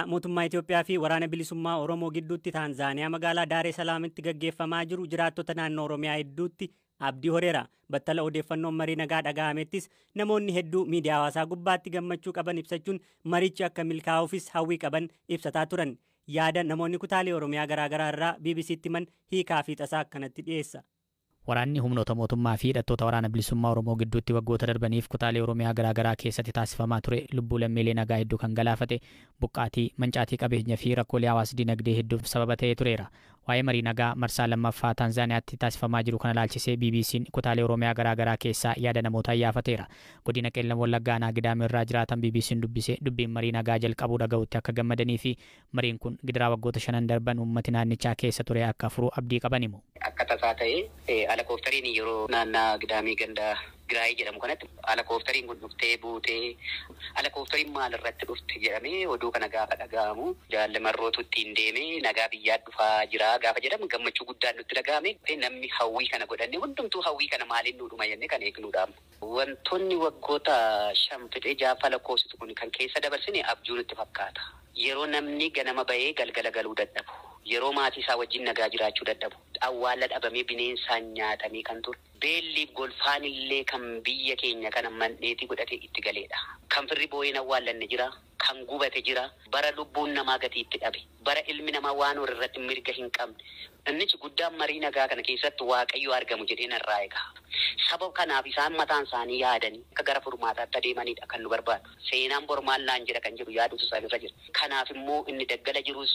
Mootummaa Itoophiyaa fi Waraana Bilisummaa Oromoo gidduutti Taanzaaniyaa magaalaa Daaree Salaamitti gaggeeffamaa jiru jiraattota naannoo Oromiyaa hedduutti abdii horeera. Battala odeeffannoon marii nagaa dhaga'amettis namoonni hedduu miidiyaa hawaasaa gubbaatti gammachuu qaban ibsachuun marichi akka milkaa'uufis hawwii qaban ibsataa turan. Yaada namoonni kutaalee Oromiyaa garaagaraa irraa BBCtti himan hiikaa fi tasaa akkanatti dhiyeessa. Waraanni humnoota mootummaa fi hidhattoota Waraana Bilisummaa Oromoo gidduutti waggoota darbaniif kutaalee Oromiyaa garaagaraa keessatti taasifamaa ture lubbuu lammiilee nagaa hedduu kan galaafate, buqqaatii, mancaatii qabeenya fi rakkoolee hawaas dinagdee hedduuf sababa ta'ee tureera. Waa'ee marii nagaa marsaa lammaffaa Taanzaaniyaatti taasifamaa jiru kana ilaalchisee BBC'n kutaalee Oromiyaa garaagaraa keessaa yaada namootaa iyyaafateera. Godina Qeellam Wallaggaa aanaa Gidaamii irraa jiraatan BBC'n dubbise dubbiin marii nagaa jalqabuu dhaga'utti akka gammadanii fi mariin kun gidiraa waggoota shanan darban uummati naannichaa keessa ture akka furu abdii qaban himu. Akka tasaa ta'ee helikooftariin yeroo naannaa Gidaamii ganda Giraayii jedhamu kanatti helikooftariin kun dhuftee buutee, helikooftariin maal irratti dhufte jedhamee oduu kana gaafa dhaga'amu, jaalle marrootu ittiin deemee nagaa biyyaa dhufaa jira gaafa jedhamu gammachuu guddaan nutti dhaga'ame. Namni hawwii kana godhanne hundumtuu hawwii kana maaliin nu dhuma jennee kan eegnuudha. Wantoonni waggoota 5 fixee 6 lakkoofsitu kun kan keessa dabarsine abjuu nutti fakkaata. Yeroo namni ganama bahee galgala galuu dadhabu, yeroo maatii isaa wajjin nagaa jiraachuu dadhabu, awwaala dhabamee bineensaan nyaatamee kan ture, beelliif golfaan illee kan biyya keenya kana mandheetii godhatee itti galeedha. Kan firri boo'een awwaallanne jira, kan gubate jira, bara lubbuun namaa gatii itti dhabe, bara ilmi namaa waan horii irratti mirga hin qabne. Innis guddaan marii nagaa kana keessatti Waaqayyo argamu jedhee narraa eega. Sababa kanaaf isaan mataan isaanii yaadanii akka gara furmaataatti adeemanidha kan nu barbaadu. Seenaan bormaan naan jedha kan jedhu yaadutu isaan irra jira. Kanaaf immoo inni daggala jirus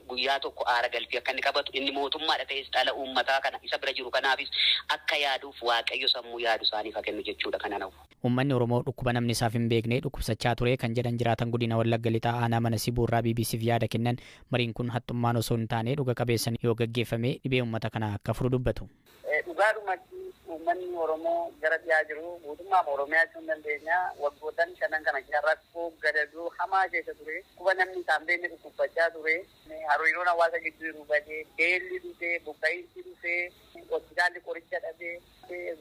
guyyaa tokko aara galfii akka inni qabatu, inni mootummaadha ta'es dhala uummataa kana isa bira jiru kanaafis akka yaaduuf Waaqayyo sammuu yaadu isaaniif haa kennu jechuudha kana nawu. Uummanni Oromoo dhukkuba namni isaaf hin beekne dhukkubsachaa ture kan jedhan jiraatan godina Wallagga Lixaa aanaa mana Sibuu irraa BBCf yaada kennan mariin kun haxxummaan osoo hin taane dhuga qabeessan yoo gaggeeffame dhibee uummata kanaa akka furu dubbatu. Dhugaadhumatti uummanni Oromoo gara dhiyaa jiru guutummaa Oromiyaa jechuun dandeenya waggootan shanan kana keessa rakkoo gadadoo hamaa keessa ture, dhukkuba namni isaan beekne dhukkubsachaa ture, hariiroon hawaasa gidduu jiru badee, beelli dhufee, buqqa'iinsi dhufee, hospitaalli qoricha dhabee,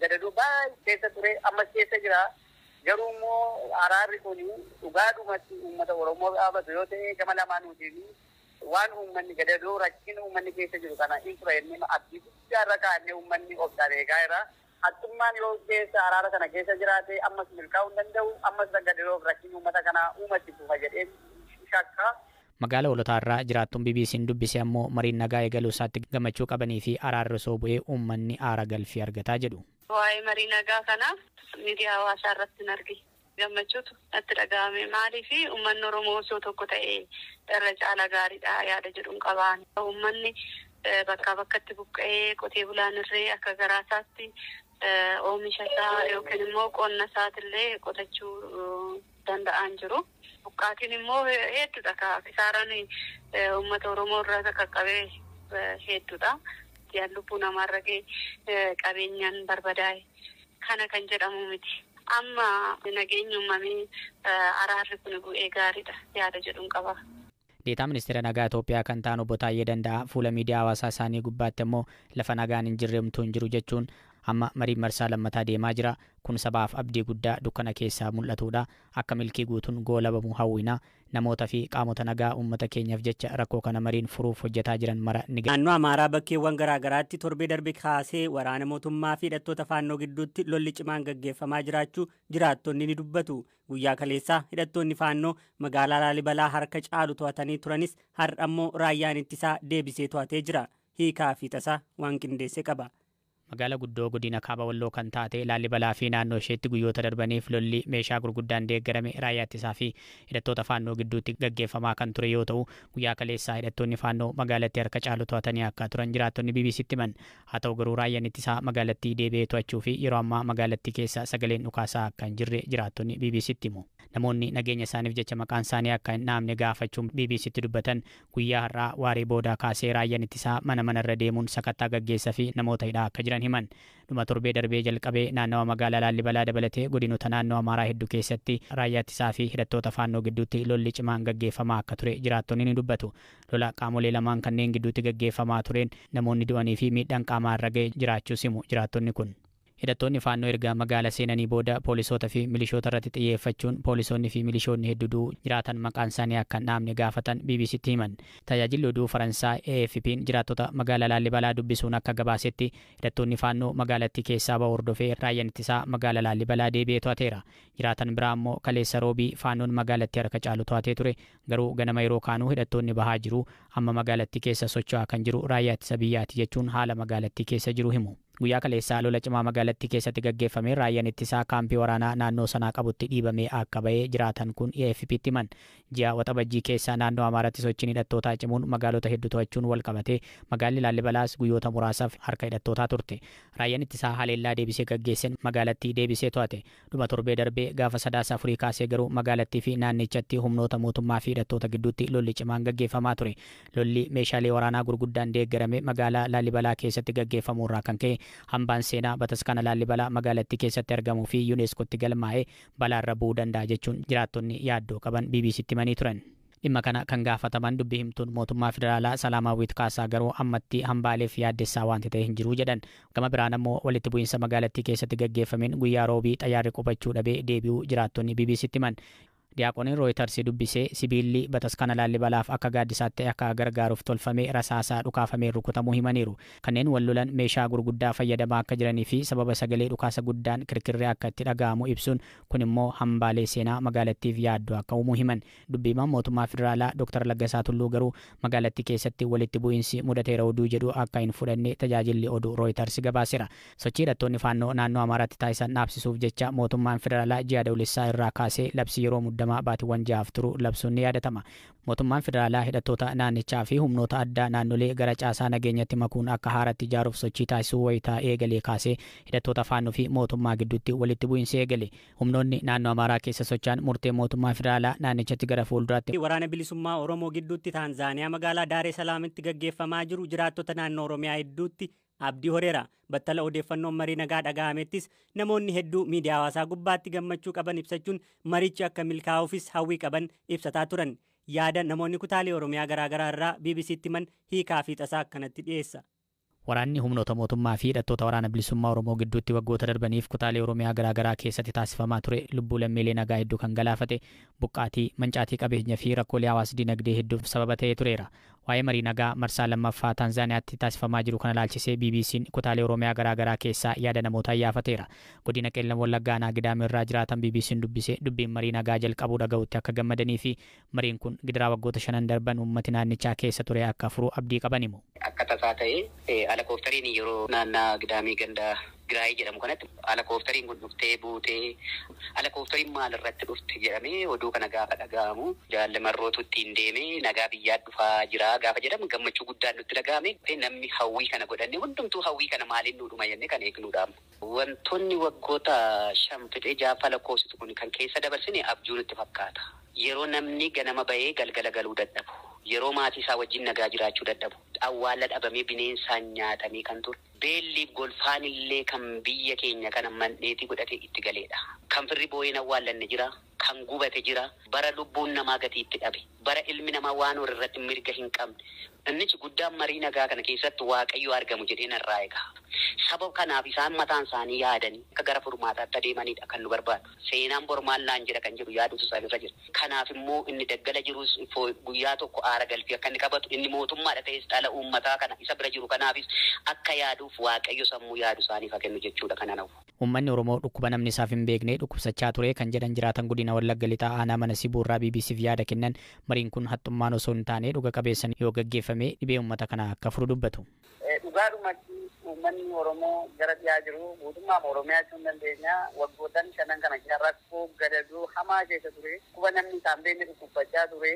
gadadoo baay'ee keessa ture, ammas keessa jira. Garuu immoo araarri kun dhugaadhumatti uummata Oromoo dhaabatu yoo ta'e gama lamaanuutiin waan uummanni gadadoo rakkina uummanni keessa jiru kana hin ture inni abdii guddaa irra kaa'annee uummanni of eegaa jira. Haxxummaan yoo keessa araara kana keessa jiraate ammas milkaa'uu hin danda'u, ammas gadadoo rakkinni uummata kanaa uumatti fufa jedhee shakka. Magaalaa Hoolotaa irraa jiraattuun BBC'n dubbise ammoo mariin nagaa eegaluu isaatti gammachuu qabanii fi araarri osoo bu'ee uummanni aara galfii argataa jedhu. Waa'ee marii nagaa kanaaf miidiyaa hawaasaa irratti hin argine. Gammachuutu natti dhaga'ame. Maaliif uummanni Oromoo osoo tokko ta'ee irra caala gaariidha yaada jedhuun qabaan. Uummanni bakkaa bakkatti buqqa'ee qotee bulaan irree akka garaa isaatti oomisha isaa yookiin immoo qonna isaatillee qotachuu danda'an jiru. Buqqaatiin immoo hedduudha. Kisaaraan uummata Oromoo irraa qaqqabee hedduudha. Lubbuu namaarra ga'e qabeenyaan barbadaa'e kana kan jedhamu miti. Amma nageenyi uumamee araarri kun bu'ee gaariidha yaada jedhuun qaba. Deetaa Ministeera Nagaa Itoophiyaa kan ta'an obbo Taayyee Danda'aa fuula miidiyaa hawaasaa isaanii gubbaatti immoo lafa nagaan hin jirre homtuu hin jiru jechuun amma mariin marsaa lammataa deemaa jira. Kun sabaaf abdii guddaa dukkana keessaa mul'atudha. Akka milkii guutuun goolabamu hawwina. Namoota fi qaamota nagaa uummata keenyaaf jecha rakkoo kana mariin furuuf hojjetaa jiran mara ni Naannoo Amaaraa bakkeewwan garaagaraatti torbee darbe kaasee waraana mootummaa fi hidhattoota faannoo gidduutti lolli cimaan gaggeeffamaa jiraachuu jiraattonni ni dubbatu. Guyyaa kaleessaa hidhattoonni faannoo magaalaa Laalibalaa harka caalu to'atanii turanis har'a ammoo raayyaan ittisaa deebisee to'atee jira. Hiikaa fi tasaa waan qindeesse qaba. Magaalaa guddoo godina Kaaba Walloo kan taate Laalibalaa fi naannoo isheetti guyyoota darbaniif lolli meeshaa gurguddaan deeggarame raayyaa ittisaa fi hidhattoota faannoo gidduutti gaggeeffamaa kan ture yoo ta'u guyyaa kaleessaa hidhattoonni faannoo magaalattii harka caalu to'atanii akka turan jiraattonni BBCtti himan. Haa ta'u garuu raayyaan ittisaa magaalattii deebi'ee to'achuu fi yeroo ammaa magaalattii keessa sagaleen dhukaasaa akka hin jirre jiraattonni BBCtti himu. Namoonni nageenya isaaniif jecha maqaan isaanii akka hin dhaamne gaafachuun BBCtti dubbatan guyyaa har'aa waaree boodaa kaasee raayyaan ittisaa mana manarra deemuun sakattaa gaggeessaa fi namoota hidhaa akka jiran himan. Dhuma torbee darbee jalqabee naannawa magaalaa Laalibalaa dabalatee godinoota naannoo Amaaraa hedduu keessatti raayyaa ittisaa fi hidhattoota faannoo gidduutti lolli cimaan gaggeeffamaa akka ture jiraattonni ni dubbatu. Lola qaamolee lamaan kanneen gidduutti gaggeeffamaa tureen namoonni du'anii fi miidhaan qaamaa irra ga'e jiraachuus himu jiraattonni kun. Hidhattoonni Faannoo erga magaala seenanii booda poolisoota fi milishoota irratti xiyyeeffachuun poolisoonni fi milishoonni hedduu jiraatan maqaan isaanii akka hin dhaamne gaafatan BBCtti himan. Tajaajilli oduu Faransaay AFP'n jiraattota magaalaa Laallibalaa dubbisuun akka gabaasetti hidhattoonni Faannoo magaalattii keessaa ba'u hordofee raayyaan ittisaa magaalaa Laallibalaa deebi'ee to'ateera. Jiraatan biraa immoo kaleessa roobii Faannoon magaalattii harka caalu to'atee ture, garuu ganama yeroo kaanuu hidhattoonni bahaa jiru, amma magaalattii keessa socho'aa kan jiru raayyaa ittisa biyyaati jechuun haala magaalattii keessa jiru himu. Guyyaa kaleessaa lola cimaa magaalattii keessatti gaggeeffame raayyaan ittisaa kaampii waraanaa naannoo sanaa qabutti dhiibamee akka ba'ee jiraatan kun AFP'tti himan. Ji'a Waxabajjii keessaa naannoo Amaaraatti sochiin hidhattootaa cimuun magaalota hedduu to'achuun wal qabatee magaalli Laallibalaas guyyoota muraasaaf harka hidhattootaa turte. Raayyaan ittisaa haleellaa deebisee gaggeesseen magaalattii deebisee to'ate. Dhuma torbee darbee gaafa 3-4 kaasee garuu magaalattii fi naannichatti humnoota mootummaa fi hidhattoota gidduutti lolli cimaan gaggeeffamaa ture. Lolli meeshaalee waraanaa gurguddaan deeggarame magaalaa Laallibalaa keessatti gaggeeffamuu irraa kan ka'e hambaan seenaa bataskaana Laallibalaa magaalattii keessatti argamuu fi UNESCOtti galmaa'ee balaarra bu'uu danda'a jechuun jiraattonni yaaddoo qaban BBCtti himanii turan. Dhimma kana kan gaafataman dubbii himtuun mootummaa federaalaa Salaamaawwiit Kaasaa garuu ammatti hambaaleef yaaddessaa wanti ta'e hin jiru jedhan. Gama biraan ammoo walitti bu'iinsa magaalattii keessatti gaggeeffameen guyyaa roobii xayyaarri qubachuu dhabee deebi'uu jiraattonni BBCtti himan. Diyaaqoniin Rooyiters dubbisee sibiilli bataskaana Laallibalaaf akka gaaddisaatti akka gargaaruuf tolfame rasaasaa dhukaafameen rukutamuu himaniiru. Kanneen wal lolan meeshaa gurguddaa fayyadamaa akka jiranii fi sababa sagalee dhukaasa guddaan kirkirri akka itti dhaga'amu ibsuun kun immoo hambaalee seenaa magaalattiif yaaddoo akka uumuu himan. Dubbiimaan mootummaa federaalaa Dr. Laggasaa Tulluu garuu magaalattii keessatti walitti bu'iinsi mudateera oduu jedhu akka hin fudhanne tajaajilli oduu Rooyiters gabaaseera. Sochii hidhattoonni Faannoo naannoo Amaaraatti taasisan dhaabsisuuf jecha mootummaan federaalaa ji'a Adoolessaa irraa kaasee labsii yeroo muddamaa baatiiwwan 6 turu labsuun ni yaadatama. Mootummaan federaalaa hidhattoota naannichaa fi humnoota addaa naannolee gara caasaa nageenyatti makuun akka haaratti ijaaruuf sochii taasisuu wayitaa eegalee kaasee hidhattoota Faannoo fi mootummaa gidduutti walitti bu'iinsi eegale. Humnoonni naannoo Amaaraa keessa socho'an murtee mootummaa federaalaa naannichatti gara fuulduraatti Waraana bilisummaa Oromoo gidduutti Taanzaaniyaa magaalaa Daaree Salaamitti gaggeeffamaa jiru jiraattota naannoo Oromiyaa hedduutti abdii horeera. Battala odeeffannoon marii nagaa dhaga'amettis namoonni hedduu miidiyaa hawaasaa gubbaatti gammachuu qaban ibsachuun marichi akka milkaa'uufis hawwii qaban ibsataa turan. Yaada namoonni kutaalee Oromiyaa garaagaraa irraa BBCtti himan hiikaa fi tasaa akkanatti dhiyeessa. Waraanni humnoota mootummaa fi hidhattoota waraana bilisummaa Oromoo gidduutti waggoota darbaniif kutaalee Oromiyaa garaagaraa keessatti taasifamaa ture lubbuu lammiilee nagaa hedduu kan galaafate buqqaatii, mancaatii qabeenya fi rakkoolee hawaas dinagdee hedduuf sababa ta'ee tureera. Waa'ee marii nagaa marsaa lammaffaa Taanzaaniyaatti taasifamaa jiru kana ilaalchisee BBC'n kutaalee Oromiyaa garaagaraa keessaa yaada namootaa iyyaafateera. Godina Qeellam Wallaggaa Aanaa Gidaamii irraa jiraatan BBC'n dubbisee dubbiin marii nagaa jalqabuu dhaga'utti akka gammadanii fi mariin kun gidiraa waggoota 5 darban uummati naannichaa keessa ture akka furu abdii qaban himu. Akka tasaa ta'ee alakooftariin yeroo naannaa Gidaamii ganda Giraayii jedhamu kanatti alakooftariin kun dhuftee buutee alakooftariin maal irratti dhufte jedhamee oduu kana gaafa dhaga'amu jaallamarrootu ittiin deemee nagaa biyyaa dhufaa jira gaafa jedhamu gammachuu guddaan nutti dhaga'ame. Namni hawwii kana godhanne hundumtuu hawwii kana maaliin nu dhuma jennee kan eegnuudha. Wantoonni waggoota 5 fixee 6 lakkoofsitu kun kan keessa dabarsine abjuu nutti fakkaata. Yeroo namni ganama bahee galgala galuu dadhabu, yeroo maatii isaa wajjin nagaa jiraachuu dadhabu, awwaala dhabamee bineensaan nyaatamee kan ture, beelliif golfaan illee kan biyya keenya kana mandheetii godhatee itti galeedha. Kan firri boo'een awwaallanne jira, kan gubate jira, bara lubbuun namaa gatii itti dhabe, bara ilmi namaa waan horii irratti mirga hin qabne. Innichi guddaan marii nagaa kana keessatti Waaqayyo argamu jedhee narraa eega. Sababa kanaaf isaan mataan isaanii yaadanii akka gara furmaataatti adeemanidha kan nu barbaadu. Seenaan bormaan naan jedha kan jedhu yaadutu isaanirra jira. Kanaaf immoo inni daggala jirus guyyaa tokko aara galfii akka inni qabatu, inni mootummaadha ta'es dhala uummataa kana isa bira jiru kanaafis akka yaaduuf Waaqayyo sammuu yaadu isaaniif haa kennu jechuudha kana nawu. Uummanni Oromoo dhukkuba namni isaaf hin beekne dhukkubsachaa ture kan jedhan jiraatan godina Wallagga Lixaa aanaa mana Sibuurraa BBCf yaada kennan mariin kun haxxummaan osoo hin taane dhuga qabeessan yoo gaggeeffame dhibee uummata kanaa akka furu dubbatu. Dhugaadhumatti uummanni Oromoo gara dhiyaa jiru guutummaa Oromiyaa jechuun dandeenya waggootan 5 kana keessa rakkoo gadadoo hamaa keessa ture. Dhukkuba namni isaan beekne dhukkubsachaa ture.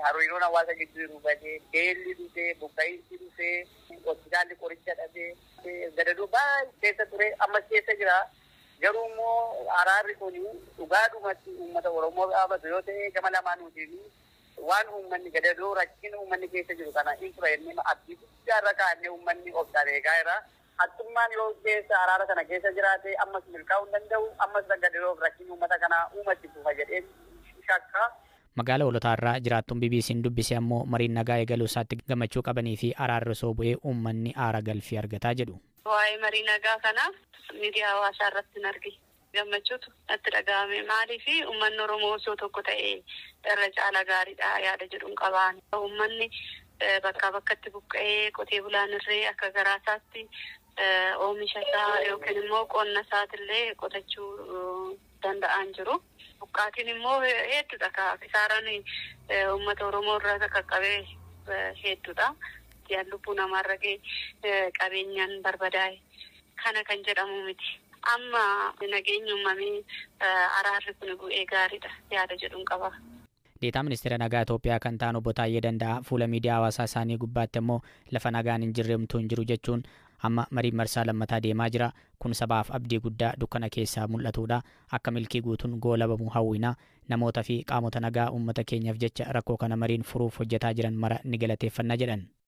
Hariiroon hawaasa gidduu jiru badee, beelli dhufee, buqqa'iinsi dhufee, hospitaalli qoricha dhabee, gadadoo baay'ee keessa ture, ammas keessa jira. Garuu immoo araarri kun dhugaadhumatti uummata Oromoo dhaabatu yoo ta'e gama lamaanuutiin waan uummanni gadadoo rakkina uummanni keessa jiru kana hin ture inni abdii guddaa irra kaa'annee uummanni of eegaa jira. Hattummaan yoo keessa araara kana keessa jiraate ammas milkaa'uu hin danda'u, ammas gadadoo rakkinni uummata kanaa uumatti fufa jedhee shakka. Magaala Hoolotaa irraa jiraattuun BBC'n dubbise ammoo mariin nagaa eegaluu isaatti gammachuu qabanii fi araarri osoo bu'ee uummanni aara galfii argataa jedhu. Waa'ee marii nagaa kana miidiyaa hawaasaa irratti hin arge. Gammachuutu natti dhaga'ame. Maaliif uummanni Oromoo osoo tokko ta'e irra caala gaariidha yaada jedhuun qabaan. Uummanni bakkaa bakkatti buqqa'ee qotee bulaan irree akka garaa isaatti oomisha isaa yookiin immoo qonna isaatillee qotachuu danda'an jiru. Buqqaatiin immoo hedduudha. Kisaaraan uummata Oromoo irra qaqqabee hedduudha. Lubbuu namaarra ga'e qabeenyaan barbadaa'e kana kan jedhamu miti. Amma nageenyi uumamee araarri kun bu'ee gaariidha yaada jedhuun qaba. Deetaa Ministeera Nagaa Itoophiyaa kan ta'an Obbo Taayyee Danda'aa fuula miidiyaa hawaasaa isaanii gubbaatti immoo lafa nagaan hin jirre homtuu hin jiru jechuun amma mariin marsaa lammataa deemaa jira. Kun sabaaf abdii guddaa dukkana keessaa mul'atudha. Akka milkii guutuun goolabamu hawwina. Namoota fi qaamota nagaa uummata keenyaaf jecha rakkoo kana mariin furuuf hojjetaa jiran mara ni galateeffanna jedhan.